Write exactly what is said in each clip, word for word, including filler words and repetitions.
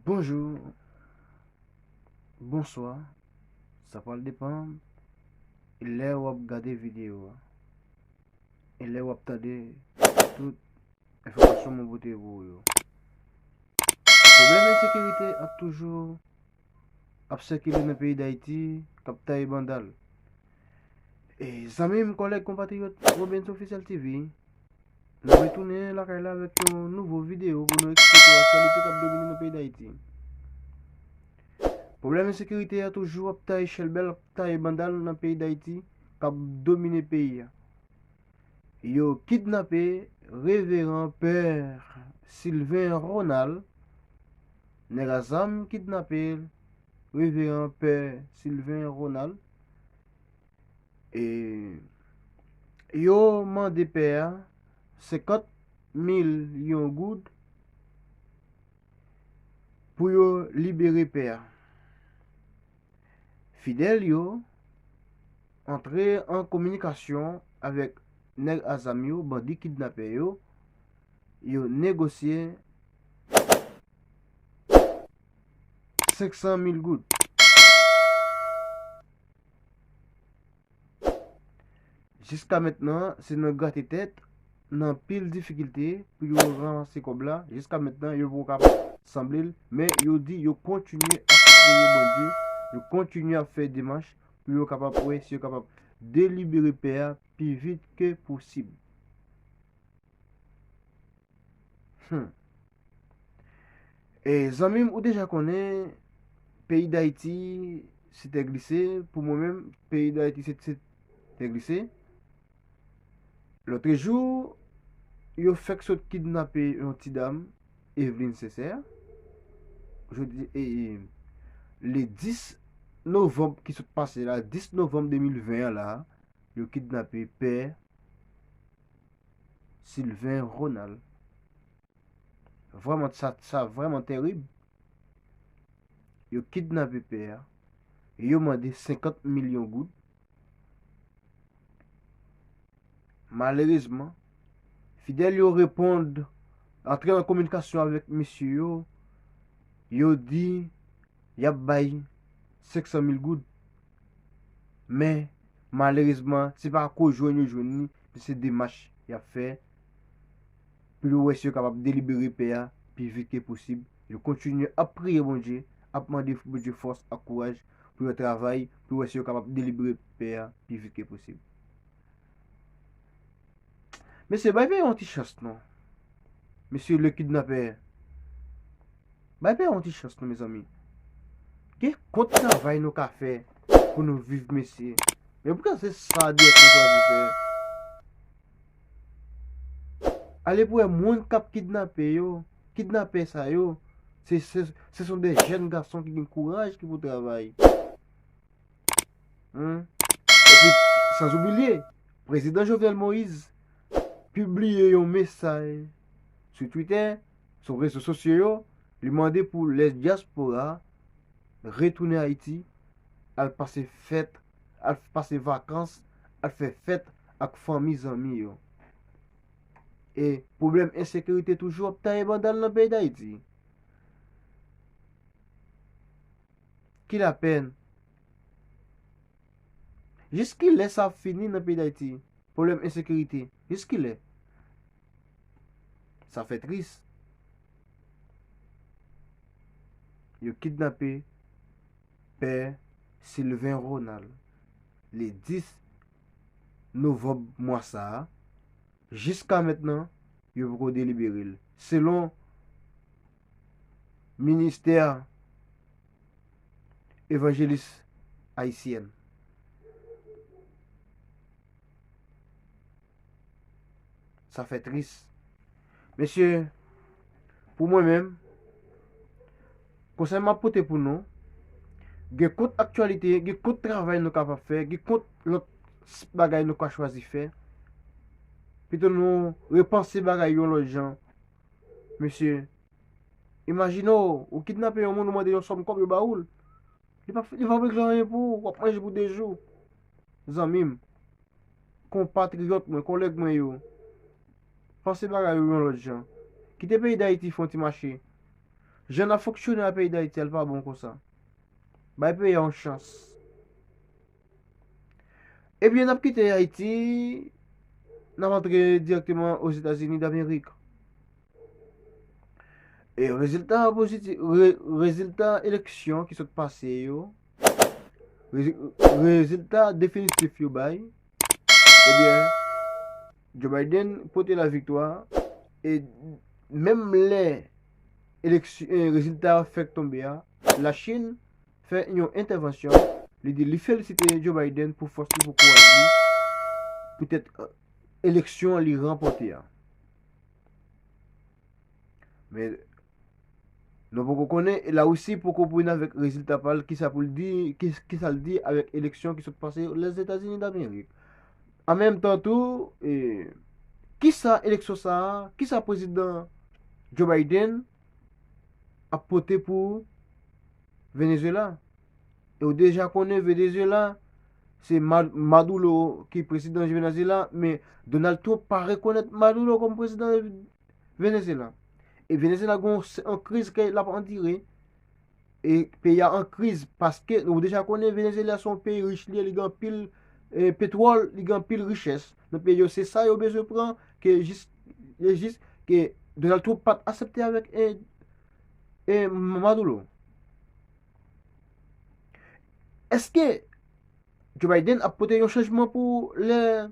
Bonjou, bonswa, sa pral depann lè w ap gade videyo a e lè w ap tande tout enfòmasyon mwen pote pou ou yo. Pwoblèm ensekirite ap toujou ap sikile nan peyi Dayiti k ap taye bandal. E zanmi m, kòlèg, konpatriyòt, Robens Officiel T V, nou retounen lakay la avèk yon nouvo videyo pou nou eksplike aktyalite k ap domine nan peyi Dayiti. Pwoblèm ensekirite a toujou ap taye chèlbèl, ap taye bandal nan peyi Dayiti k ap domine peyi a. Yo kidnape Reveran Pè Sylvain Ronald. Nèg a zam kidnape Reveran Pè Sylvain Ronald. E yo mande pè a senkant milyon goud pou yo libere pè a. Fidèl yo antre an kominikasyon avèk nèg a zam yo, bandi kidnapè yo, yo negosye senk san mil goud. Jiska mentnan, se nan grate tèt, nan anpil difikilte pou yo ranmase kòb la. Jiska mentnan, yo poko kapab sanble l, men yo di yo kontinye ap priye Bondye, yo kontinye ap fè demach pou yo kapab wè si yo kapab delibere pè a pi vit ke posib. Hmm. E zanmi m, ou deja konnen, peyi Dayiti se tè glise. Pou mwen menm, peyi Dayiti se, se tè glise. Lòtrejou, yo fèk sot kidnape yon ti dam, Eveline Sincère. Jodi, e, e, le dis novanm ki sot pase la, dis novanm de mil ven an la, yo kidnape pè Sylvain Ronald. Vrèman, sa, sa vrèman terib. Yo kidnape pè a. Yo mande senkant milyon goud. Malerezman, fidèl yo reponn, antre an kominikasyon avèk mesye yo. Yo di y ap bay senk san mil goud. Men, malerezman, se pa ko jwenn yo jwenn li, men se demach y ap fè pou yo wè si yo kapab delibere pè a pi vit ke posib. Yo kontinye ap priye Bondye, ap mande Bondye fòs ak kouraj pou yo travay, pou yo wè si yo kapab delibere pè a pi vit ke posib. Mesye, bay pè yon ti chans non. Mesye le kidnapè. Bay pè yon ti chans non, mezanmi. Gen kont travay nou ka fè pou nou viv, mesye. Men poukisa se sa dirèk nou chwazi fè? Ale pou wè moun k ap kidnape yo, kidnapè sa yo, se, se, ce sont des jeunes garçons ki gen kouraj, ki pou travay. Hein? Epi, sanzoubliye, prezidan Jovenel Moïse pibliye yon mesaj sou Twitter, sou rezo sosyo yo, li mande pou lè dyaspora retounen Ayiti, al pase fèt, al pase vakans, al fè fèt ak fanmi, zanmi yo. E pwoblèm ensekirite toujou ap taye bandal nan peyi Dayiti. Ki lapèn! Jiskilè sa ap fini nan peyi Dayiti? Pwoblèm ensekirite, jiskilè? Sa fè tris. Yo kidnape pè Sylvain Ronald le dis novanm mwa sa a. Jiska mentnan, yo poko delibere l, selon ministè evanjelis ayisyèn. Sa fè tris. Mesye, pou mwen menm, konsèy m ap pote pou nou, gen kont aktyalite, gen kont travay nou kapab fè, gen kont lòt s-, bagay nou ka chwazi fè. Pito nou repanse bagay yon lòt jan. Mesye, imajine w, ou kidnape yon moun, ou mande yon sòm kòb, yo ba ou l. Li p ap, li p ap regle anyen pou ou, w ap manje pou de jou. Zanmi m, konpatriyòt mwen, kòlèg mwen yo, panse bagay yo yon lòt jan. Kite peyi Dayiti fè yon ti mache. Jan n ap fonksyone a peyi Dayiti a, l pa bon konsa. Bay peyi a yon chans. Ebyen, n ap kite Ayiti, n ap antre dirèkteman Ozetazini Damerik. E rezilta pozitif, re-, rezilta eleksyon ki sot pase yo, rezi-, rezilta definitif yo bay, ebyen, Joe Biden pote laviktwa, e menm lè eleksyon, e rezilta a fèk tonbe a, Lachin fè yon entèvansyon, li di li felisite Joe Biden pou fòs li, pou kouraj li, poutèt, e, eleksyon li ranpòte a. Men, nou poko konnen, e Larisi poko vin avèk rezilta pa l, kisa pou l di, ki, kisa l di avèk eleksyon ki sot pase Lèzetazini Damerik. An menm tan tou, e, kisa eleksyon sa a, kisa prezidan Joe Biden ap pote pou Venezuela? E w deja konnen Venezuela, se Ma-, Maduro ki prezidan Venezuela, men Donald Trump pa rekonèt Maduro kòm prezidan Venezuela. E Venezuela gen yon s-, yon kriz ke l ap andire. E peyi a an kriz paske nou deja konnen Venezuela se yon peyi rich li ye, li gen anpil, e, petwòl, li gen anpil richès nan peyi yo. Se sa yo bezwen pran ke jis, e jis ke Donald Trump pa t aksepte avèk, e, e, Maduro. Èske Joe Biden ap pote yon chanjman pou lè,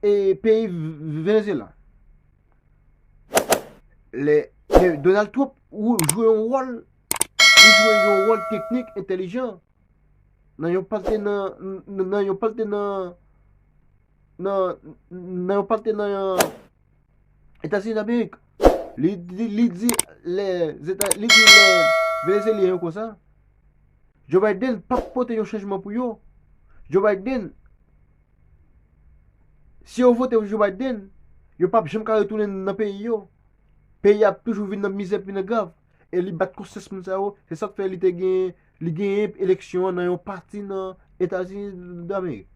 e, peyi Venezuela? Lè, lè Donald Trump ou-, jwe yon wòl, li jwe yon wòl teknik, entèlijan. Nan yon palte nan, nan, nan yon palte nan, nan, nan yon palte nan Etazini Damerik. Li, li, li di lè Zeta-, li di lè Venezelyen yo konsa, Joe Biden p ap pote yon chanjman pou yo. Joe Biden, si yo vote pou Joe Biden, yo p ap janm ka retounen nan peyi yo. Peyi a ap toujou vin nan mizè pi nan grav. E li bat konsyans moun sa yo, se sa k fè li te gen, li genyen eleksyon an nan yon pati nan Etazini Damerik.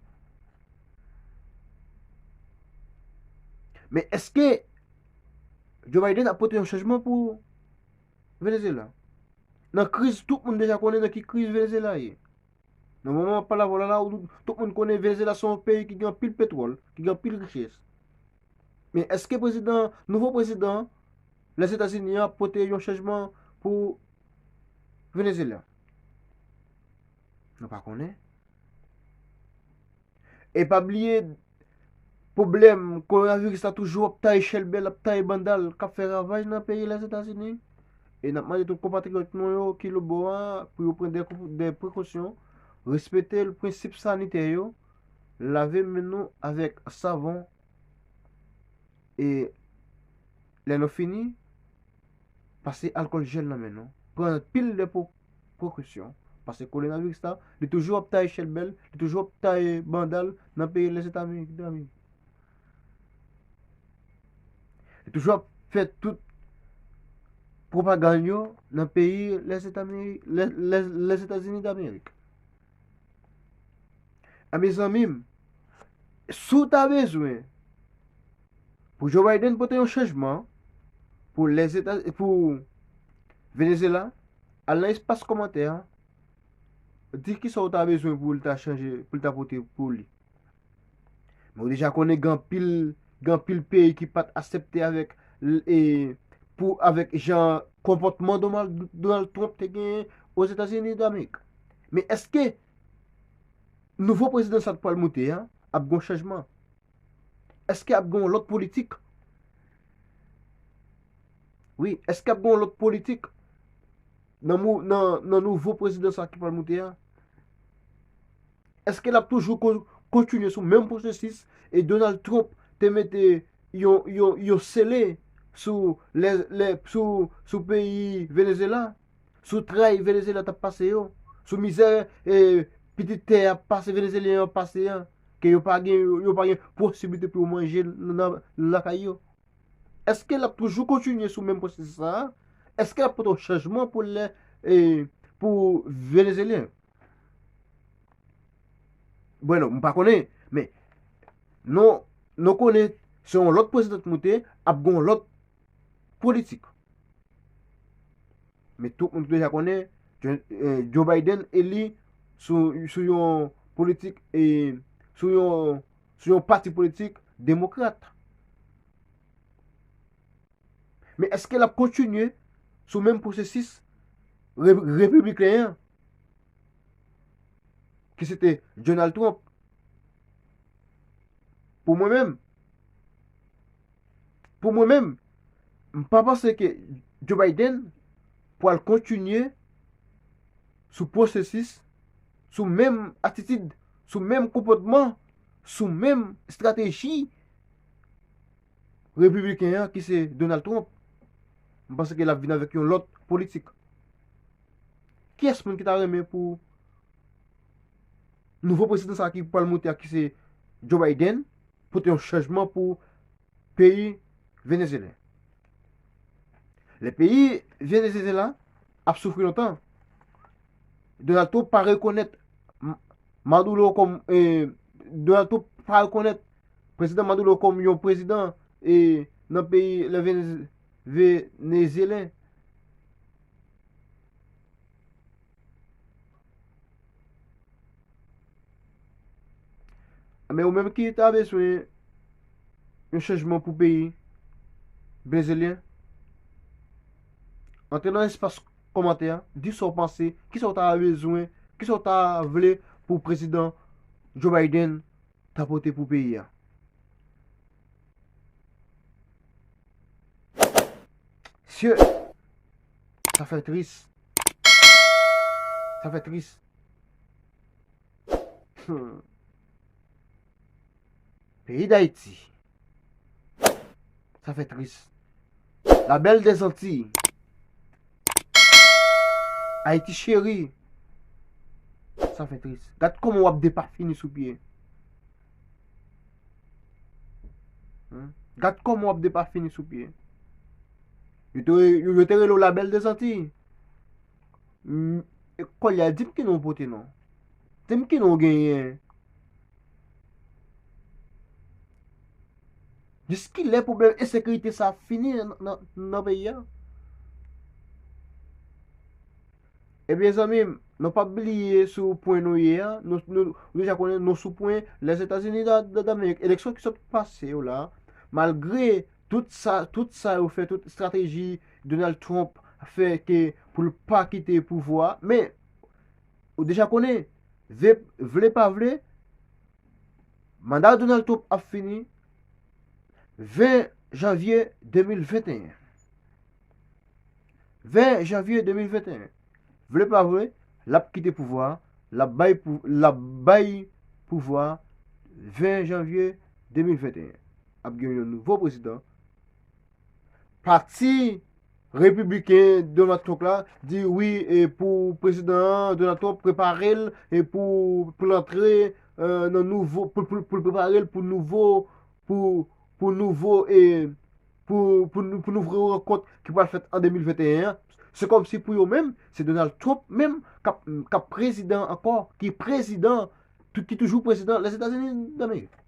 Men èske Joe Biden ap pote yon chanjman pou Venezuela? Nan kriz, tout moun deja konnen nan ki kriz Venezuela ye. Nan moman m ap pale avè w la, la, tout moun konnen Venezuela se yon peyi ki gen anpil petwòl, ki gen anpil richès. Men èske prezidan, nouvo prezidan Lèzetazini an ap pote yon chanjman pou Venezuela? Nou pa konnen. E pa bliye, pwoblèm kowonaviris la toujou ap taye chèlbè l, ap taye banda l, k ap fè ravaj nan peyi Lèzetazini. E n ap mande tout konpatriyòt nou yo ki lòtbò a pou yo pran de, de prekosyon, respekte prensip sanitè yo, lave men nou avèk savon, e lè nou fini, pase alkòl jèl nan men nou. Pran anpil de pwo-, prekosyon. Paske kowonaviris la, li toujou ap taye chèlbè l, li toujou ap taye banda l nan peyi Lèzetazini. Li toujou ap fè tout pwopagann yo nan peyi Lèzetazini, Lè-, Lè-, Lèzetazini Damerik. A, mezanmi m, si w ta bezwen pou Joe Biden pote yon chanjman pou Lèzeta-, pou Venezuela, al nan espas kòmantè a, di kisa w ta bezwen pou l ta chanje, pou l ta pote pou li. Men w deja konnen gen anpil, gen anpil peyi ki pa t aksepte avèk l-, e, pou, avèk jan konpòtman Donald, Donald Trump te genyen Ozetazini Damerik. Men èske nouvo prezidan sa k pral moute a ap gen yon chanjman? Èske ap gen yon lòt politik? Wi, èske ap gen yon lòt politik nan mou-, nan, nan nouvo prezidan sa ki pral moute a? Èske l ap toujou kon-, kontinye sou menm pwosesis e Donald Trump te mete yon, yon, yon sele sou lè, lè, sou, sou peyi Venezuela, sou tray Venezuela t ap pase yo, sou mizè, e, pitit tè ap pase, Venezuelyen yo ap pase an, ke yo pa gen, yo pa gen posiblite pou yo manje nan, lakay yo? Èske l ap toujou kontinye sou menm pwosesis sa a? Èske l ap pote yon chanjman pou lè, e, pou Venezuelyen? Bueno, m pa konnen, men nou, nou konnen se yon lòt prezidan k moute, ap gen yon lòt politik. Men tout moun deja konnen, Joe, eh, Joe Biden eli sou, sou yon politik, eh, sou yon, sou yon pati politik demokrat. Men èske l ap kontinye sou menm pwosesis re-, repibliken an, ki se te Donald Trump? Pou mwen menm, pou mwen menm, m pa panse ke Joe Biden pral kontinye sou pwosesis, sou menm atitid, sou menm konpòtman, sou menm estrateji repibliken an ki se Donald Trump. M panse ke l ap vin avèk yon lòt politik. Kiyès moun ki ta renmen pou nouvo prezidan sa ki pral monte a ki se Joe Biden pote yon chanjman pou peyi Venezyela? Lè peyi Venezyela ap soufri lontan, Donald Trump pa rekonèt M-, Maduro kòm, eh, Donald Trump pa rekonèt prezidan Maduro kòm yon prezidan, eh, nan peyi lè Venez-, Venezyelen. Men ou menm ki ta bezwen yon chanjman pou peyi Venezyelyen, antre nan espas kòmantè a, di sa w panse, kisa w ta bezwen, kisa w ta vle pou prezidan Joe Biden ta pote pou peyi a. Sye, sa fè tris. Sa fè tris. Hmm. Peyi Dayiti. Sa fè tris. La belle des Antilles. Ayiti cheri. Sa fè tris. Gad kòman w ap depafini sou pye. Hmm? Gad kòman w ap depafini sou pye. Yo te, yo, yo te rele w la belle des Antilles. M, e, kounye a, di m ki non w pote non. Di m ki non w genyen. Jiskilè pwoblèm ensekirite sa ap fini nan, nan, nan peyi a? Ebyen, zanmi m, nou p ap bliye sou pwen nou ye a. Nou, nou, nou deja konnen nou sou pwen Lèzetazini da, da, Damerik. Eleksyon ki sot pase yo la, malgre tout sa, tout sa yo fè, tout estrateji Donald Trump fè ke pou l pa kite pouvwa a, men ou deja konnen, vle, vle pa vle, manda Donald Trump ap fini ven janvye de mil venteyen. Ven janvye de mil venteyen. Vle pa vle, l ap kite pouvwa a, l ap bay pou, l ap bay pouvwa a ven janvye de mil venteyen. Ap gen yon nouvo prezidan. Pati repibliken Donald Trump la di wi, e pou prezidan an, Donald Trump prepare l, e pou, pou l antre, e, nan nouvo, pou, pou, pou l prepare l pou nouvo, pou, pou nouvo, e, pou, pou nou, pou nouvo rankont ki pral fèt an de mil venteyen an. Se kòmsi pou yo menm, se Donald Trump menm k ap, k ap prezidan ankò, ki prezidan, tou-, ki toujou prezidan Lèzetazini Damerik.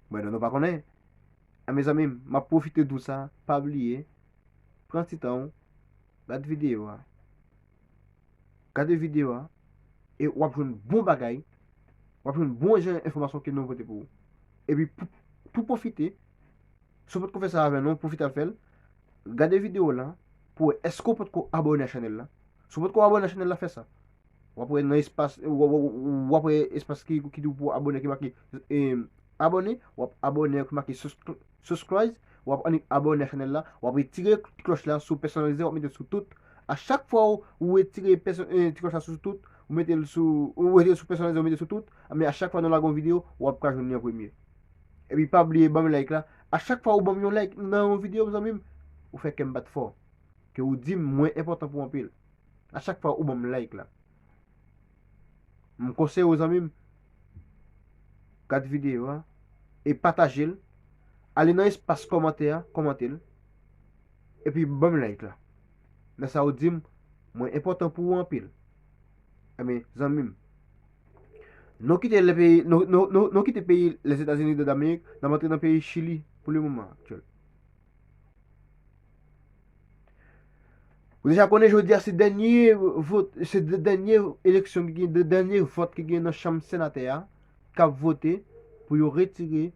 Mwen, nou pa konnen. A, mezanmi, m ap pwofite di w sa, pa bliye, pran ti tan w, gad videyo a. Gade videyo a, e w ap jwenn bon bagay, w ap jwenn bon jan enfòmasyon ke nou pote pou ou. Epi pou, pou pwofite, si w potko fè sa avè nou, pwofite al fè l, gade videyo la, pou w wè èske w potko abòne a chanèl la. Si w potko abòne a chanèl la, fè sa. W ap wè nan espas, w, w, w, w ap wè espas ki, ki di w pou abòne ki make, e, abòne, w ap abòne ki make subscri-, subscribe, w ap annik abòne a chanèl la, w ap retire ti klòch la sou pèsonalize, w ap mete l sou tout. A chak fwa ou, ou retire pèso-, e, ti klòch la sou tout, ou mete l sou, ou retire l sou pèsonalize, ou mete l sou tout, men a chak fwa nou lage yon videyo, w ap ka jwenn li an premye. Epi pa bliye ban m like la. A chak fwa ou ban m yon like nan yon videyo, zanmi m, ou fè kè m bat fò. Ke ou di m mwen enpòtan pou w anpil. A chak fwa ou ban m like la. M konseye w, zanmi m, gad videyo a e pataje l. Ale nan espas kòmantè a, kòmante l. Epi ban m like la. Nan sa ou di m, mwen enpòtan pou ou anpil. Ebyen, zanmi m, nou kite le peyi, nou, nou, nou, nou kite peyi Lèzetazini Damerik, n ap antre nan peyi Chili pou le moman aktyèl. Ou deja konnen jodi a se dènye vot, se de- dènye eleksyon ki gen, de- dènye vòt ki gen nan chanm senatè a, k ap vote pou yo retire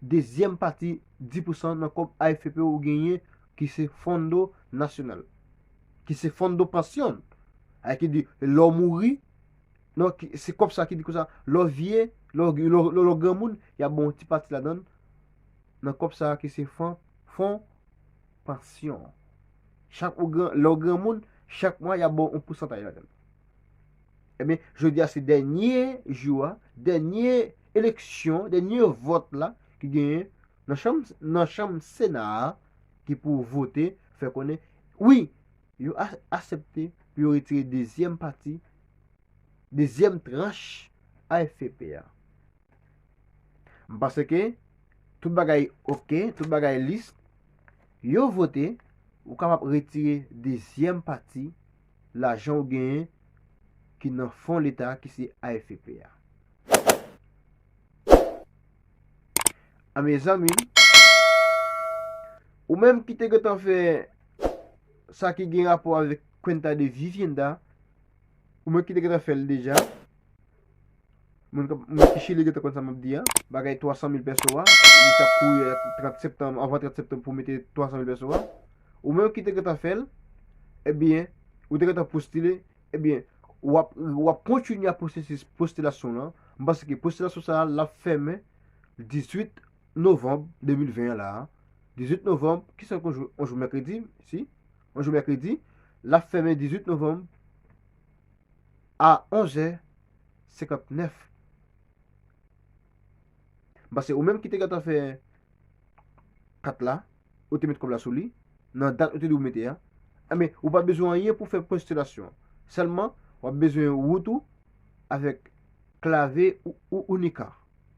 dezyèm pati dis pousan nan kòb A F P ou genyen ki se Fondo Nacional, ki se Fondo Pension. Ay ki di, lè w mouri, non, ki- se kòb sa ki di konsa, lè w vye, lè w, lè w, lè w granmoun, y ap ba w yon ti pati ladan l, nan kòb sa ki se fon, fon pansyon. Chak ou gran, lè w granmoun, chak mwa y ap ba w yon pousantaj ladan l. Ebyen, jodi a se dènye jou a, dènye eleksyon, dènye vòt la ki genyen nan chanm, nan chanm Sena a ki pou vote, fè konnen, wi, yo a- aksepte pou yo retire dezyèm pati, dezyèm tranch A F P a. M panse ke tout bagay oke, tout bagay lis. Yo vote, ou kapab retire dezyèm pati lajan ou genyen ki nan fon leta ki se A F P a. A mezanmi, ou menm ki te gentan fè sa ki gen rapò avèk Cuenta de Vivienda, ou menm ki te gentan fè l deja, moun k ap- moun ki Chili gentan konn sa m ap di a, bagay twa san mil pèso a, li t ap kouri trant septanm, anvan trant septanm pou mete twa san mil pèso a. Ou menm ki te gentan fè l, ebyen, ou te gentan postile, ebyen, w ap, w ap kontinye ak pwosesis postilasyon lan. M panse ke postilasyon sa a, l ap fèmen dizuit novanm de mil ven an la a. Dizuit novanm, ki se yon jou, yon jou mèkredi, si? Yon jou mèkredi, l ap fèmen dizuit novanm a onzè senkantnèf. M panse ou menm ki te gentan fè kat la, ou te met kòb la sou li, nan dat ou te di w mete a, enben, ou pa bezwen anyen pou fè postilasyon. Sèlman, w ap bezwen wout ou avèk klave ou, ou Unica.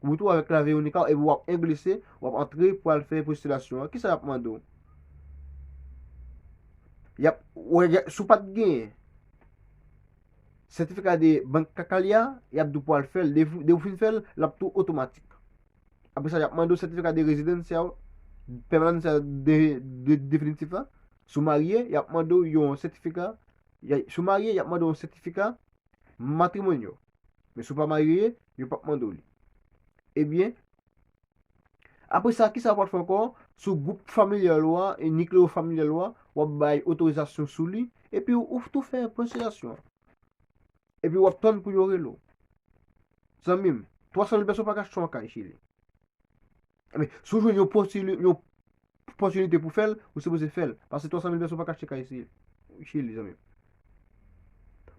Wout ou avèk klave Unica, epi w ap englise, w ap antre pou al fè postilasyon an. Kisa y ap mande w? Y ap, w, si w pa t genyen sètifika de bank Kakali a, y ap di w pou al fè l. Depi, depi w fin fè l, l ap tou otomatik. Apre sa, y ap mande w sètifika de rezidansyal, pèmanans de, de, definitif la. Si w marye, y ap mande w yon sètifika. Y a- Si w marye, y ap mande w yon sètifika matrimonyo. Men si w pa marye, yo p ap mande w li. Ebyen, apre sa, kisa w pral fè ankò? Sou gwoup familyal ou a, e nikleyo familyal ou a, w ap bay otorizasyon sou li, epi w, ou tou fè postilasyon an. Epi w ap tann pou yo rele w. Zanmi m, twa san mil pèso pa ka achte yon kay Chili. Men, si w jwenn yon posili- yon opòtinite pou fè l, ou sipoze fè l. Paske twa san mil pèso pa ka achte kay Chili, Chili, zanmi m.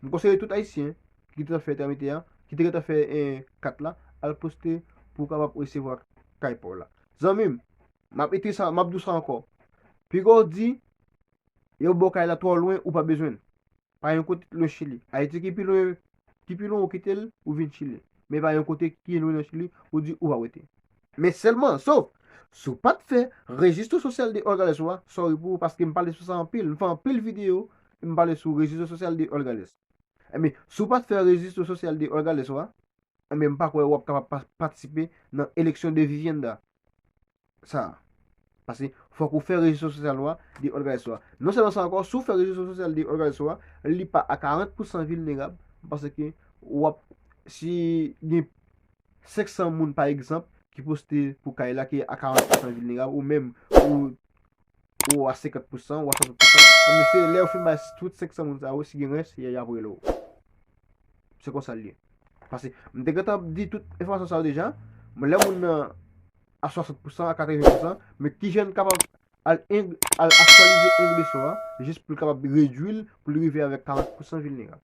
M konseye tout Ayisyen ki te fè tramite a, ki te gentan fè, eh, kat la, al poste pou w kapab resevwa kay pa w la. Zanmi m, m ap ekri sa, m ap di w sa ankò. Piga w di, yo ba w kay la twò lwen, ou pa bezwen l. Pa gen kote lwen Chili. Ayiti ki pi lwen, ki pi lwen ou kite l, ou vin Chili. Men pa gen kote ki lwen nan Chili, ou di ou pa rete. Men sèlman, sof, si w pa t fè rejistro sosyal de Orgales ou a, sorry pou ou, paske m pale sou sa anpil, m fè anpil videyo, m pale sou rejistro sosyal de Orgales. Ebyen, si w pa t fè rejistro sosyal de Orgales ou a, ebyen, m pa kwè w ap kapab pa- patisipe nan eleksyon de vivienda sa a. Paske fòk ou fè rejistro sosyal ou a de Orgales ou a. Non sèlman sa ankò, si w fè rejistro sosyal de Orgales ou a, li pa a karant pousan vilnerab, paske w ap, si gen senk san moun, pa egzanp, ki poste pou kay la ki a karant pousan vilnerab, ou menm, ou, ou a senkant pousan, ou a swasant pousan, men se lè yo fin bay tout senk san moun sa yo, si gen rès, y a- y ap rele w. Se konsa l ye. Paske m te gentan di tout enfòmasyon sa yo deja, men lè moun nan a swasant pousan, a katreven pousan, men ki jan l kapab al, eng- al aktyalize English ou a, jis pou l kapab redwi l, pou l rive avèk karant pousan vilnerab.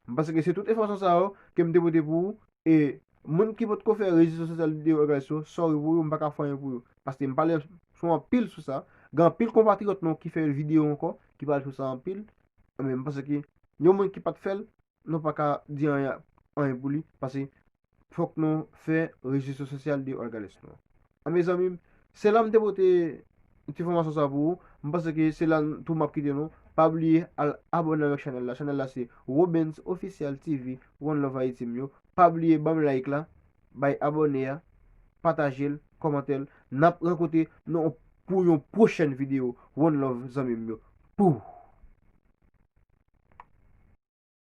M panse ke se tout enfòmasyon sa yo ke m te pote pou ou, e moun ki potko fè rejistro sosyal de Orgales yo, sorry pou yo, m pa ka fè anyen pou yo. Paske m pale sou anpil sou sa, gen anpil konpatriyòt nou ki fè videyo ankò, ki pale sou sa anpil, men m panse ke yon moun ki pa t fè l, nou pa ka di anyen, anyen pou li, paske fòk nou fè rejistro sosyal de Orgales nou. A mezanmi, se la m te pote ti enfòmasyon sa pou ou. M panse ke se la tou m ap kite nou. Pa bliye al abòne avèk chanèl la. Chanèl la se Robens Official T V. One love Ayiti m yo. Pa bliye ban m like la, bay abòne a, pataje l, kòmante l. N ap rankontre nou pou yon pwochèn videyo. One love zanmi m yo. pou